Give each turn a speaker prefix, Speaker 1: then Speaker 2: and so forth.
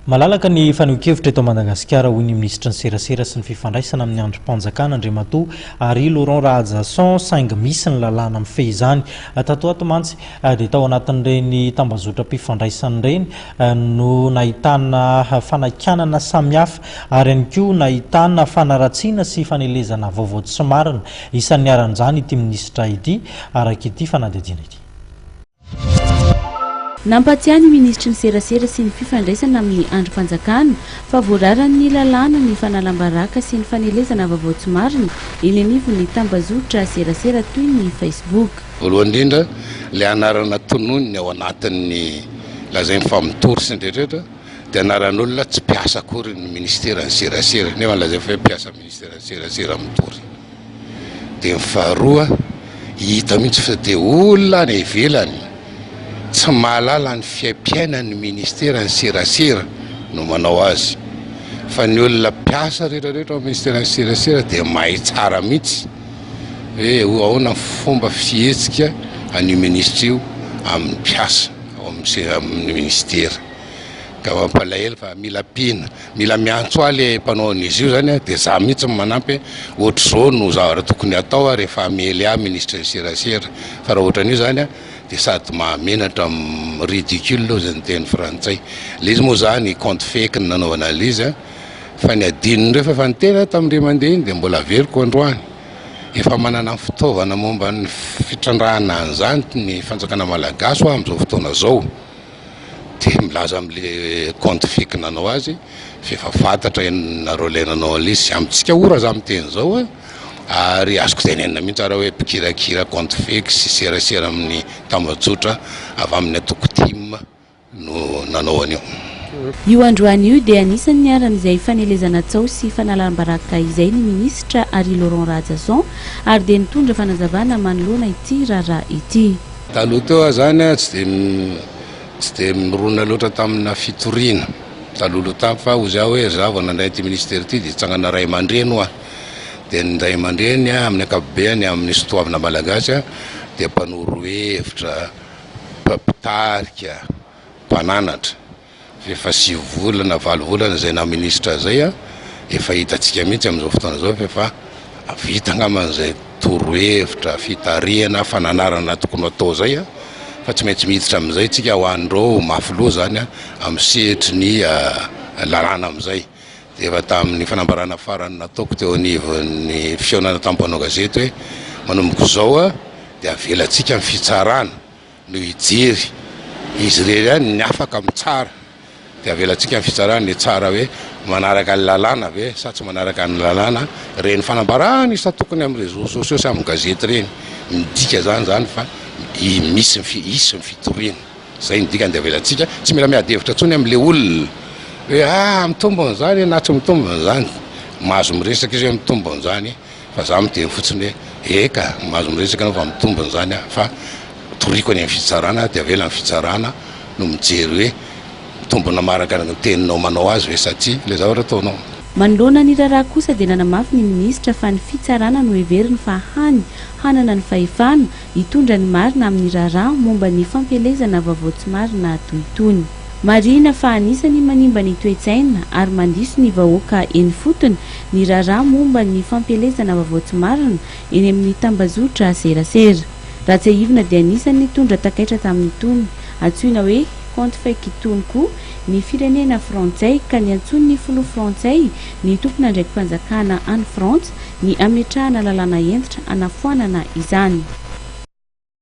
Speaker 1: Malalaka ny fanehoan-kevitra eto Madagasikara, hoy ny minisitry ny Serasera sy ny fifandraisana amin'ny andrim-panjakana, Andriamatoa Harry Laurent Rahajason, saingy misy ny lalàna mifehy izany. Tato ho ato mantsy dia tao anatin'ireny tambazotram-pifandraisana ireny no nahitana fanakianana samihafa ary ihany koa nahitana fanaratsiana sy fanelezana vaovao tsy marina. Isan'ny niharan'izany ity minisitra ity, araka ity fanadihadiana ity.
Speaker 2: Nampatsiahy ny minisitry ny Serasera sy ny fifandraisana amin'ny andrim-panjakana fa voararan'ny lalàna ny fanalam-baraka sy ny fanelezana vaovao tsy marina eny anivon'ny tambazotra serasera toy ny Facebook.
Speaker 3: Voalohany indrindra, ilay anarana tononiny ao anatin'ny lazainy fa mitory sy ny rehetra dia anaran'olona tsy mpiasa akory ny ministeran'ny serasera nefa lazainy fa hoe mpiasa ministeran'ny serasera mitory. Dia ny faharoa, hita mihitsy fa dia olona any ivelany tsy mahalala ny fiaimpiainan'ny ministeran'ny serasera no manao azy. Fa ny olona mpiasa rehetra rehetra ao amin'ny ministeran'ny serasera dia mahay tsara mihitsy hoe ahoana ny fomba fihetsika an'io minisitra io amin'ny mpiasa ao amin'ny ministera. Ka mampalahelo fa mila ampiana, mila miantso ahy le mpanao an'izy io zany de za mihitsy no manampy hoe ohatr'izao no zavatra tokony hatao rehefa hamely ahy minisitry ny serasera fa raha ohatran'io zany de sady mahamenatra ridicule hozy ny teny frantsay, le izy moa zany compte fake no nanaovana an'le izy fa ny adinon'ireo fa efa niteny aho tamin'ireo mandeha iny de mbola averiko androany, efa manana ny fitaovana momba ny fitrandrahana an'izany ny fanjakana malagasy hoa amin'izao fotoana izao. Dia milaza amin'le compte fake nanao azy fa efa fantatra ianareo ilay nanao an'ilay izy, amintsika ora za miteny izao a, ary azoko tenenina mihitsy ara hoe mpikirakira compte fake sy serasera amin'ny tambajotra avy amin'ny antoko tim no nanao an'io.
Speaker 2: Io androany io dia anisan'ny niharan'izay fanelezana tsaho sy fanalam-baraka izay ny minisitra Harry Laurent Rahajason ary dia nitondra fanazavana manoloana ity raharaha ity.
Speaker 3: Taloha teo aho zany tsy dia tsy dia mirona loatra tamina fitoriana talohaloha tany fa hozy aho hoe za vao nandray ity ministera ity dia hitsangana ray aman-dreny hoa dia ny ray aman-dreny amin'ny ankapobeany amin'ny sotoavina malagasy dia mpanoro hevitra, mpitarika, mpananatra. Efa sivy volana, valo volana izay naha minisitra izay an, efa hitantsika mihitsy amin'izao fotoana izao fa efa vita angamba izay torohevitra, fitarihana, fananarana tokony ho atao izay an, fa tsy maintsy miditra amin'izay isika ho an'ireo mafy loha izany an, amin'ny sehatry ny lalàna amin'izay. Dia efa tamin'ny fanambarana farany nataoko teo anivon'ny fihaonana tamin'ny mpanao gazety hoe manomboka izao an, dia avelantsika ny fitsarana. no hijery izy irery ihany ny afaka mitsara dia avelantsika ny fitsarana hitsara hoe manaraka ny lalàna ve sa tsy manaraka ny lalàna ireny fanambarana isan-tokony amin'ny réseaux sociaux sy amin'ny gazety ireny midika zany zany fa misy ny hisy ny fitoriana zay ny dikany dia avelantsika tsy mila miady hevitra intsony amin'le olona hoe ah mitombina izany na tsy mitombina izany mahazo miresaka izy hoe mitombina izany Fa za miteny fotsiny hoe eka mahazo miresaka anao fa mitombina izany aho fa toriko any amin'ny fitsarana dia avela ny fitsarana no mijery hoe mitombina maraka ny teninao manao azy ve sa tsia ilay zavatra ataonao.
Speaker 2: Manoloana ny raharaha kosa dia nanamafy ny minisitra fa ny fitsarana no heveriny fa hany hanana ny fahefana hitondra ny marina amin'ny raharaha momba ny fampielezana vaovao tsy marina toy itony. Marihina fa anisan'ny manimba ny toe-tsaina ary mandiso ny vahoaka eny fotony ny raharaha momba ny fampielezana vaovao tsy marina eny amin'ny tambazotra serasera. Raha tsiahivina dia anisan'ny nitondra takaitra tamin'itony antsoina hoe compte fake itony koa ny firenena frantsay ka niantsoan'ny filoha frantsay ny tompon'andraiki-panjakana any Frantsa ny hametrahana lalàna hentitra hanafoanana izany.